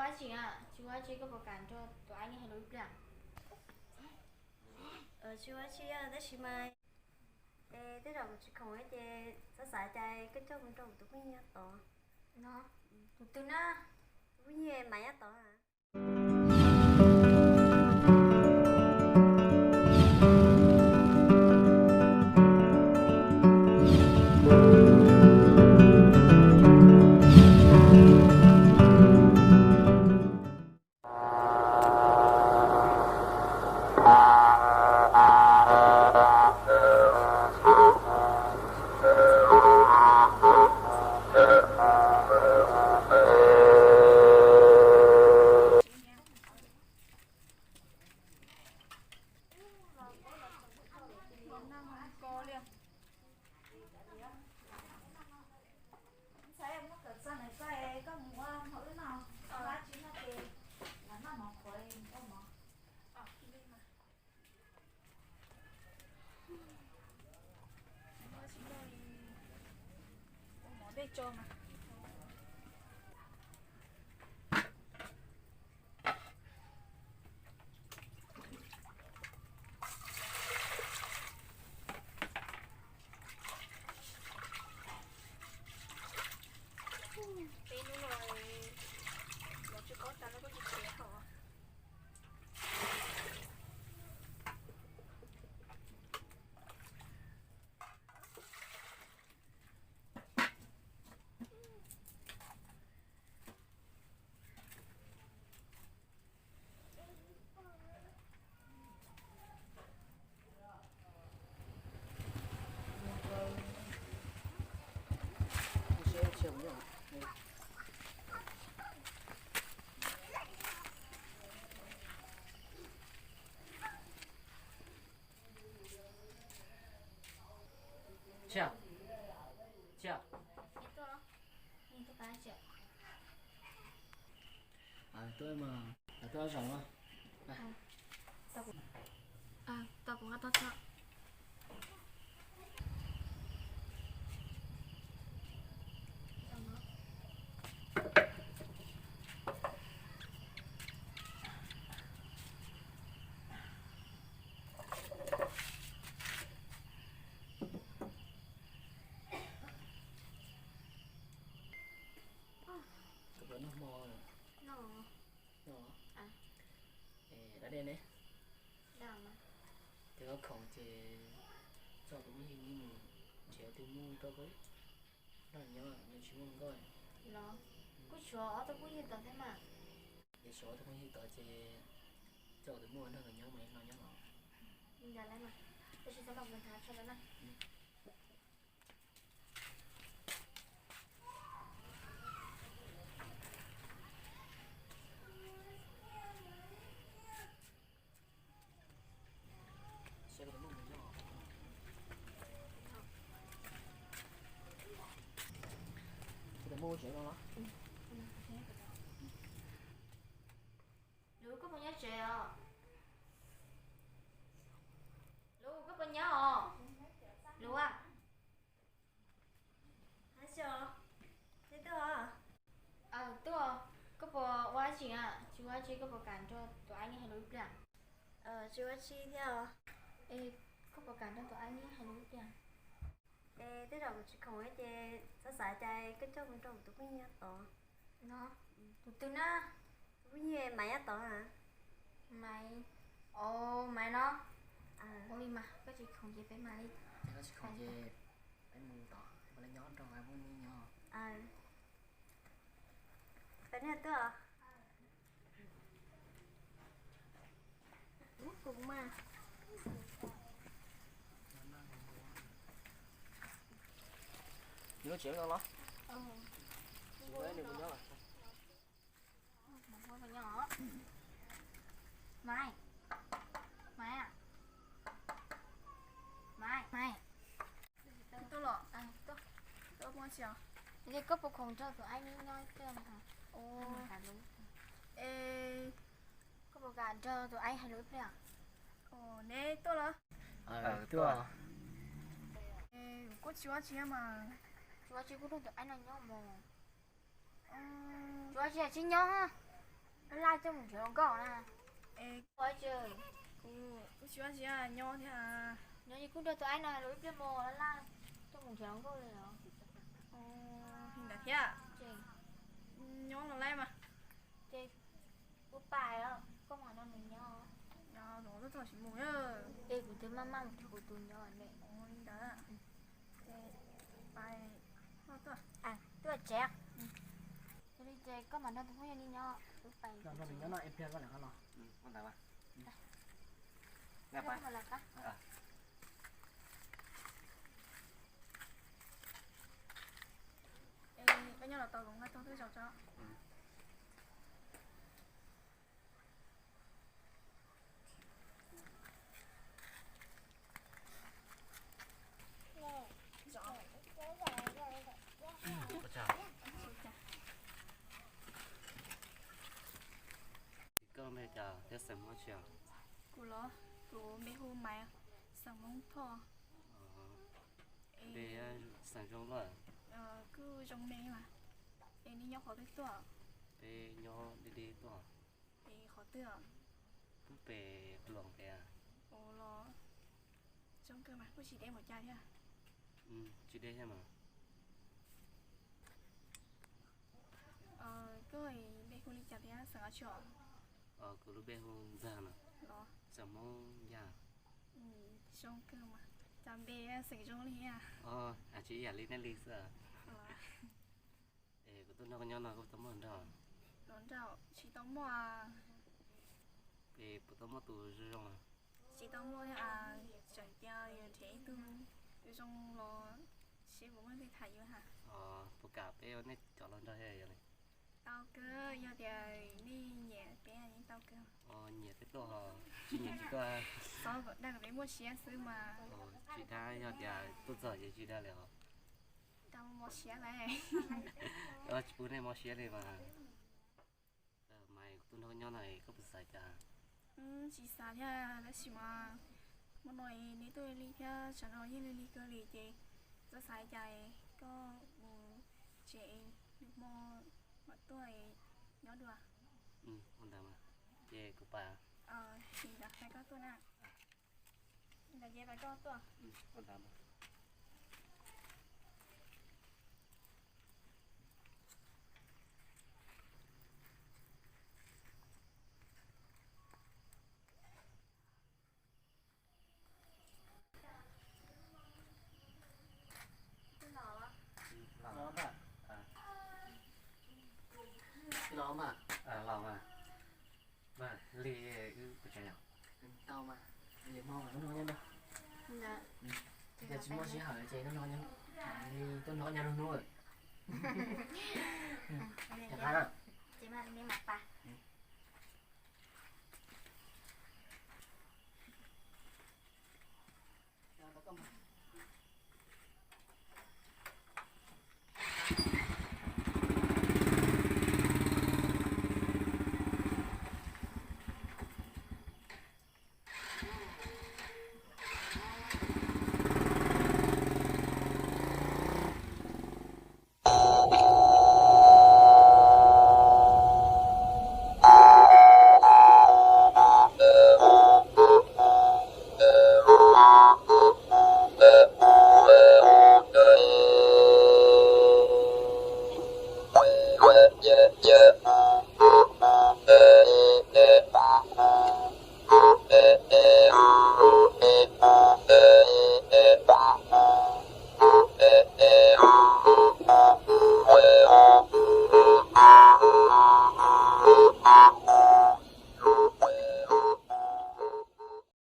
Ua tsi a, tsis ua tsi, koj puas kam nrog tus aib neb hais lus ib pliag? Tsis ua tsi, tab sis mas, es tej zaum kuv tsis khoom ces xav xav cas koj coj mus nrog kuv tus phooj ywg nyob tod. Tus twg na? Tus phooj ywg mas nyob tod. Ntxhais, muab kawm txog ntawm koj, koj mus ua hauj lwm no, tab sis no ces lam noj mov qhuav mus ua mov. Ua mov dej tso mas. Peb hnub no mov tsis qaub tas no koj tsis tsev hos. Cia, cia. Tuaj mas, tuaj zaum mas. Tau kuv nqa tau tso. Kuv puas noj hmo? Noj. Noj. Es da dej ne? Ces koj khoom ces txog kuv phooj ywg mus nrhiav tus muam rau koj nrog nyob, nws tsis muaj nkauj. Los kuj tshuav ob tug phooj ywg tod thiab mas. Ces tshuav ob tug phooj ywg tod ces coj tus muam nrog nkawd nyob mas no nyob los. Li ntawd mas, tab sis txhob nrog kuv hnav tsho lawm na. Lub, koj puas nyob tsev os? Lub, koj puas nyob os? Lub a. Tuaj, koj puas ua tsi a? Tsis ua tsi, koj puas kam nrog tus aib neb hais lus ib pliag? Tsis ua tsi thiab os. Es koj puas kam nrog tus aib neb hais lus ib pliag? Es tej zaum kuv tsis khoom ces xav xav cas koj coj mus nrog kuv tus phooj ywg nyob tod. No, tus twg na? Tus phooj ywg Maiv nyob tod. Maiv, o, Maiv no. Ua li mas koj tsis khoom ces peb mam li. Koj tsis khoom ces peb mus tod, mus li nyob nrog peb phooj ywg nyob. Peb tuaj. Kuv mas. Nws tsev no los? Nws nyob los? Maiv, Maiv, Maiv. Tuaj los, tuaj ua tsi os? Koj puas khoom nrog tus aib neb nyob ib pliag? Es koj puas kam nrog tus aib hais lus ib pliag? Neb tuaj los? Tuaj. Kuv kuj tsis ua tsi mas. Tsis ua tsi kuj nrog tus aib no nyob mog. Tsis ua tsi, tsis nyob. Laj coj mus nrhiav hluas nkauj na. Es ua tsi, kuv tsis ua tsi, nyob thiab. Nyob ces kuj nrog tus aib no los ib pliag mus laj laj coj mus nrhiav hluas nkauj li os. Ua li ntawd thiab. Nyob no laj mas. Ces kuv pais os, koj mam nrog nws nyob. Nyob los txog tsis mus. Es kuv twb maj maj mus nrhiav kuv tus nyob ne. Ua li ntawd. Ces pais, koj tuaj. Tuaj tsev. Yog li ces koj mam nrog tus phooj ywg no nyob, kuv pais. Nyob no ib pliag koj lawm qab los. Koj nyob los tau, kuv nqa tau twb zaum tso. Koj npe cas thiab xeem Hmoob tsi os? Kuv los, kuv npe hu Maiv, xeem Hmoob Thoj. Npe xeem zoo luaj. Kuj zoo me mas. Es nej nyob qhov twg tuaj? Peb nyob deb deb tuaj. Es qhov twg? Peb pem Luam pem. Ua los zoo kawg mas, kuj tsis deb npaum cas thiab. Tsis deb thiab mas. Koj npe hu li cas thiab xeem dab tsi os? Kuv lub npe hu Ntxawg no. Los? Xeem Hmoob Yaj. Zoo kawg mas, cas npe xeem zoo li thiab. Tsis ib yam li nej li xwb. Es kuv tuaj nrog koj nyob no koj puas tau muaj hluas nraug? Hluas nraug tsis tau muaj. Es puas tau muaj tus zoo zoo? Tsis tau muaj, tseem cia yuav nrhiav ib tug zoo los seb puas muaj leej twg tham yuav hab. Puas kam peb ua nej cov hluas nraug thiab? Tau kawg, yog tias nej nyiam peb yeej tau kawg. Nyiam peb tuaj, tsis nyiam tsis tuaj. Txhob dag kom peb mob siab xwb mas. Tsis dag, yog tias tuaj txog ces tsis dag li os. Tsis pub nej mob siab li mas. Mas kuv tuaj nrog koj nyob no koj puas xav cas? Tsis xav thiab, tab sis mas hmo no neb tuaj li thiab tsam no yeej li li kawg li ces txhob xav cas, koj mus tsev, lwm hmo mam tuaj nyob dua. Ua ntawd mas, ces kuv pais. Ces ntawd pais koj tuaj na. Ntawd ces pais koj tuaj. Los mas. Los mas. Mas li wb puas tsev yom? Tau mas, li hmo mas hnub no nyob nrog. Yog tsis muaj sij hawm ces hnub no nyob, li tuaj nrog nyob lub hnub. Ces mas li mas pa.